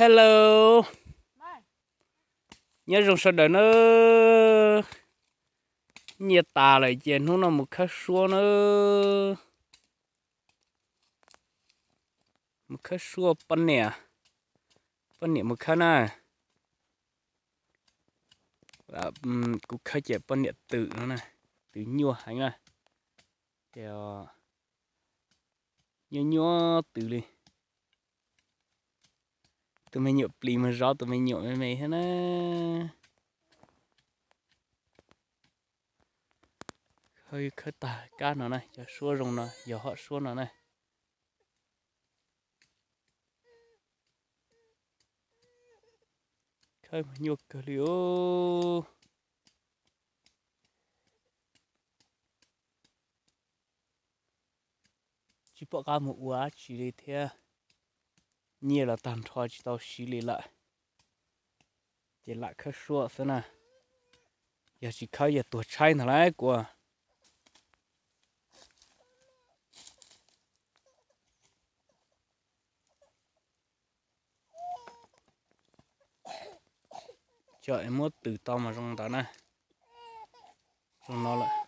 Hello, nyob zoo sawv daws nawb. Nyiaj tas lawm ces hnub no mus khawb suab nawb. Mus khawb suab poj niam, poj niam mus khawb na. Kuv khawb ces poj niam twm no na, twm nyuaj heev na. Ces nyuaj nyuaj twm li. Tus me nyuam plis mus zov tus me nyuam me me thiab na. Khawb tag kab no na, cov suab zoo no yog hom suab no na. Khawb mas nyuaj kawg li os. Tsis pom qab mus ua dab tsi li thiab. Nyiaj los tag nrho tsis tau siv li lawm, ces lam khawb suab xwb na. Yog tsis khawb yog tuag tshaib ntag lauj kuv. Cov es muab twm tau mas zoo ntawd na. Zoo no lawm.